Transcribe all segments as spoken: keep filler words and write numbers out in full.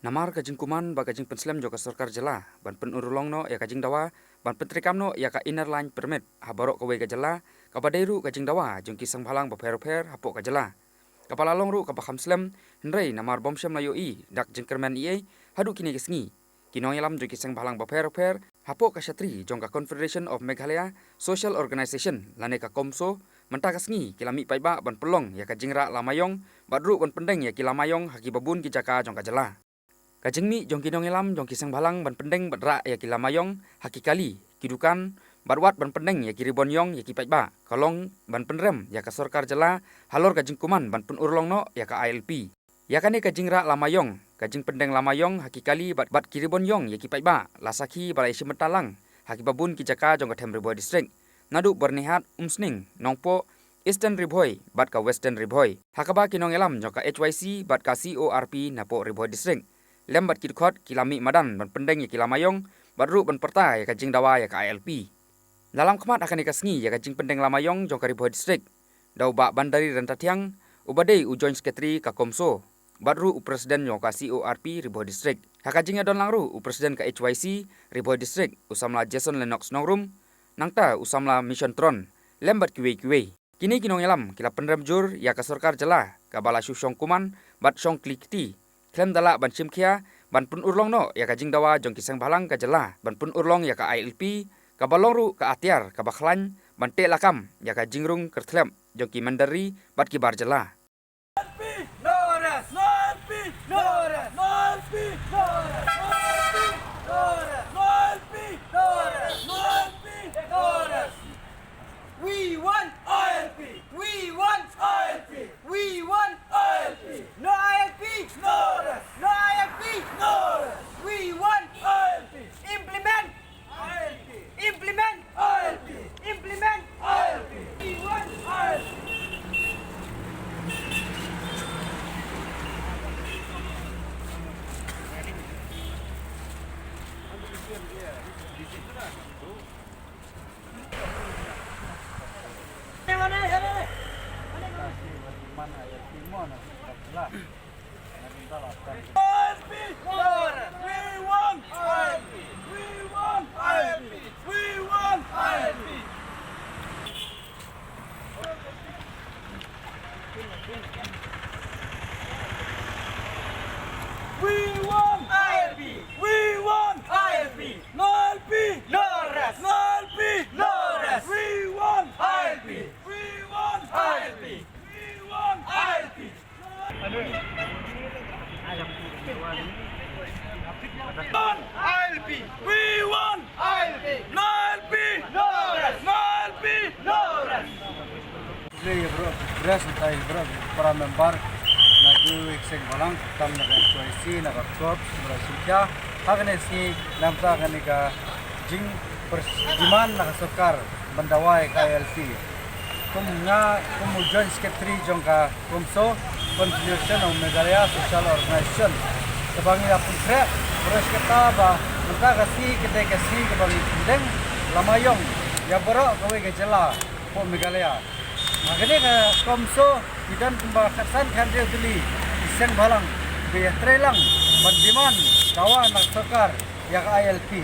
Namar ka jingkuman bad ka jingpynslem jong ka sorkar jylla ban pynurlong noh ïa ka jingdawa ban pyntreikam noh ïa ka Inner Line Permit ha baroh kawei ka jylla, kaba dei ruh ka jingdawa jong ki sengbhalang bapher bapher hapoh ka jylla, kaba la long ruh kaba kham slem, hynrei namar bym shym la ïohi da ka jingkyrmen ei ei haduh kine ki sngi, ki nongïalam jong ki sengbhalang bapher bapher hapoh ka shatri jong ka Confederation of Meghalaya Social Organisation lane ka CoMSO, mynta ka sngi ki la mih paidbah ban pynlong ïa ka jingrah lama ïong bad ruh ban pyndeng ïa ki lama ïong ha kiba bun ki jaka jong ka jylla. Ka jingmih jong ki nongïalam jong ki sengbhalang ban pyndeng bad rah ïa ki lama ïong ha ki kali, ki dukan, bad wat ban pyndeng ïa ki ribon ïong ïa ki paidbah, ka long ban pynrem ïa ka sorkar jylla halor ka jingkuman ban pynurlong noh ïa ka I L P. Ïa kane ka jingrah lama ïong, ka jingpyndeng lama ïong ha ki kali bad, bad ki ribon ïong ïa ki paidbah, la sakhi ba la ïashim bynta lang ha kiba bun ki jaka jong ka Them Ri Bhoi District, naduh Byrnihat, Umsning, Nongpoh, Eastern Ri Bhoi bad ka Western Ri Bhoi, ha kaba ki nongïalam jong ka H Y C bad ka C O R P napoh Ri Bhoi District lem bad ki dkhot ki la mih madan ban pyndeng ïa ki lama ïong bad ruh ban pyrta ïa ka jingdawa ïa ka I L P. La lam khmat ha kane ka sngi ïa ka jingpyndeng lama ïong jong ka Ri Bhoi District da u Bah Bandari Ryntathiang, uba dei u Joint Secretary ka CoMSO bad ruh u President jong ka C O R P Ri Bhoi District. Ha ka jingïadon lang ruh u President ka H Y C Ri Bhoi District, u samla Jason Lennox Nongrum, nangta u samla Mission Tron lem bad kiwei kiwei. Kine ki nongïalam ki la pynrem jur ïa ka sorkar jylla kaba la shu shong kuman bad shong kli kti khlem da lah ban shim khia ban pynurlong noh ïa ka jingdawa jong ki sengbhalang ka jylla ban pynurlong ïa ka I L P, kaba long ruh ka atiar kaba khlaiñ ban teh lakam ïa ka jingrung kyrthlep jong ki mynder ri bad ki bar jylla. We want I L P. We want I L P. We want I L P. No I L P. No rest. No I L P. No rest. We want I L P. Implement I L P. Implement I L P. Implement I L P. We want I L P. We want I L P. We want I L P. No I L P. No rest. No I L P. No rest. We want I L P. We want I L P. We want I L P. Want I L P. We want I L P. No I L P. No rest. No I L P. No rest. Khublei ïa baroh ki press, nangta ïa baroh ki para member na kiwei ki seng bhalang, khamtam na ka H Y C, na ka corps, baroh shisha. Ha kane ka sngi, namar kane ka jing per-, demand na ka sorkar ban dawa ïa ka I L P. Kum nga, kum u Joint Secretary jong ka CoMSO, Confederation of Meghalaya Social Organization, kaba ngi la pynkhreh, baroh shi katta ba mynta ka sngi ka dei ka sngi kaba ngi pyndeng lama ïong ïa baroh kawei ka jylla hapoh Meghalaya. Ha kane ka CoMSO ngi don kumba khatsan khathynriew tylli ki seng bhalang ba ïatrei lang ban demand dawa na ka sorkar ïa ka I L P.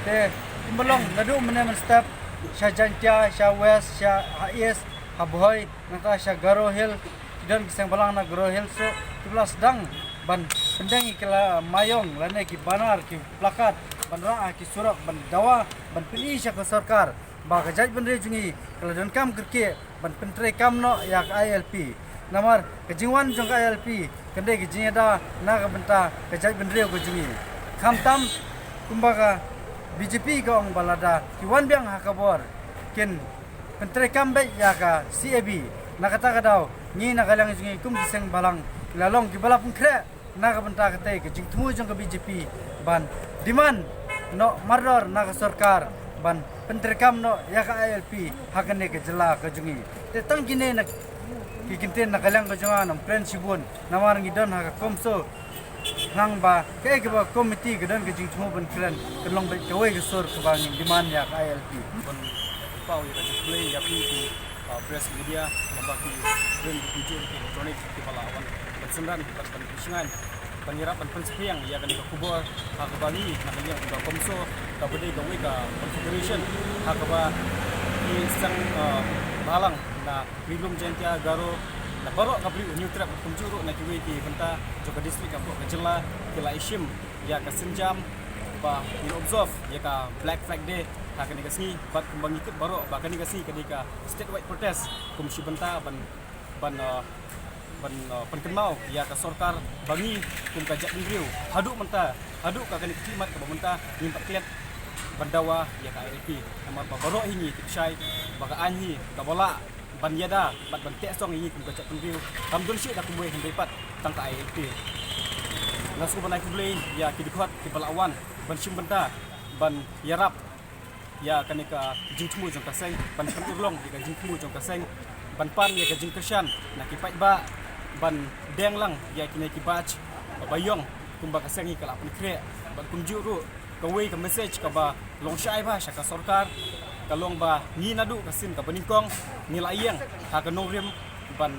Te kumba long naduh mynne mynstep sha Jaintia, sha West, sha ha East, ha Bhoi, nangta sha Garo Hills, ki don ki seng bhalang na Garo Hills ruh kiba la sdang ban pyndeng ïa ki lama ïong lane ki banner, ki placard ban rah ha ki surok ban dawa ban pyni sha ka sorkar ba ka jaitbynriew jong ngi ka la donkam kyrkieh ban pyntreikam noh ïa ka I L P. Namar ka jingwan jong ka I L P kan dei ka jingïada na ka bynta ka jaitbynriew ka jong ngi. Khamtam kumba ka B J P ka ong ba lada ki wan biang ha ka bor kin pyntreikam beit ïa ka C A B. Na kata ka daw ngi na ka liang jong ngi kum ki seng bhalang ngi la long kiba la pynkhreh na ka bynta katei ka jingthmu jong ka B J P ban demand noh mardor na ka sorkar ban pyntreikam noh ïa ka I L P ha kane ka jylla ka jong ngi. Te tang kine na ki kyntien na ka liang ka jong nga, ngam kren shibun namar ngi don ha ka CoMSO. Nang ba kaei kaba ka komiti ka don ka jingthmu ban kren, kan long beit kawei ka sur kaba ngin demand ïa ka I L P. Ban pynpaw ïa ka jingkhublei ïa phi ki, ah, press media, naba ki ring ki jur ki electronic kiba la wan ban synran ban, ban shngaiñ ban ïarap ban pynsaphriang ïa kane ka khubor ha kaba ngi na ka liang ka CoMSO kaba dei kawei ka confederation ha kaba ki seng, uh, bhalang na Ri Lum Jaiñtia, Garo, na baroh ka Bri u Hynñiewtrep kumjuh ruh na kiwei ki bynta jong ka district hapoh ka jylla ki la ïashim ïa ka sienjam ba kin observe ïa ka Black Flag Day ha kane ka sngi. Bad kumba ngi tip baroh ba kane ka sngi ka dei ka statewide protest kum shi bynta ban ban, uh, ban, uh, pynkynmaw ïa ka sorkar ba ngi kum ka jaitbynriew haduh mynta, haduh ka kane ka khlieh mat kaba mynta ngim pat klet ban dawa ïa ka I L P. Namar ba baroh hi ngi tip shai ba ka aiñ hi kaba lah ban ïada bad ban teh song ïa ngi kum ka jaitbynriew, kam don shuh da kumwei hynrei pat tang ka I L P. Nga sngewbha ban ai khublei ïa ki dkhot kiba la wan ban shim bynta ban ïarap ïa kane ka jingthmu jong ka seng, ban pynurlong ïa ka jingthmu jong ka seng, ban pan ïa ka jingkyrshan na ki paidbah, ban deng lang ïa kine ki batch ba ïong kumba ka seng hi ka la pynkhreh. Bad kumjuh ruh kawei ka message kaba long shai bha sha ka sorkar ka long ba ngi naduh ka sien kaba nyngkong ngi la ïeng ha ka nongrim ban,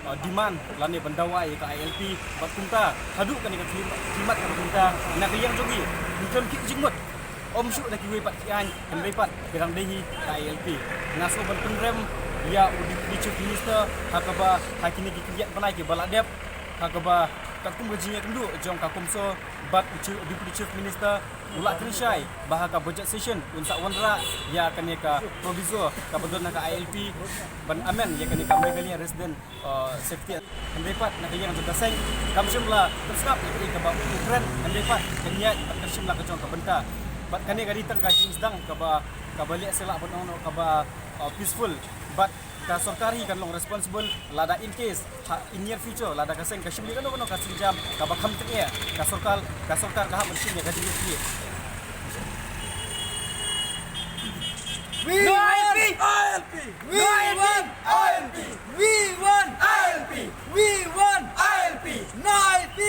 uh, demand lane ban dawa ïa ka I L P. Bad kumta haduh kane ka khlieh mat, khlieh mat kaba mynta na ka liang jong ngi ngi khlem khih jingmut, ym shuh da kiwei pat ki aiñ hynrei pat ki dang dei hi ka I L P. Nga sngewbha ban pynrem ïa u Deputy Chief Minister ha kaba ha kine ki khyndiat bnai kiba la dep ha kaba katkum ka jingïakynduh jong ka CoMSO bad u Chief, Deputy Chief Minister u la kren shai ba ha ka budget session un sa wanrah ïa kane ka proviso kaba don ha ka I L P ban amend ïa kane ka Meghalaya Resident, uh, Safety Act. Hynrei pat na ka liang jong ka seng kam shym la pynsngap ïa kaei kaba u kren, hynrei pat kan ïaid bad kan shim la ka jong ka bynta. Bad kane ka dei tang ka jingsdang kaba, kaba leh seh lah ban ong kaba, uh, peaceful. Bad ka sorkar hi kan long responsible lada in case ha in near future lada ka seng ka shim ïa kano kano ka sienjam kaba kham tyngeh, ka sorkar, ka sorkar ka hap ban shim ïa ka jingïakhih. We want I L P. We want I L P. We want I L P. We want I L P. No I L P.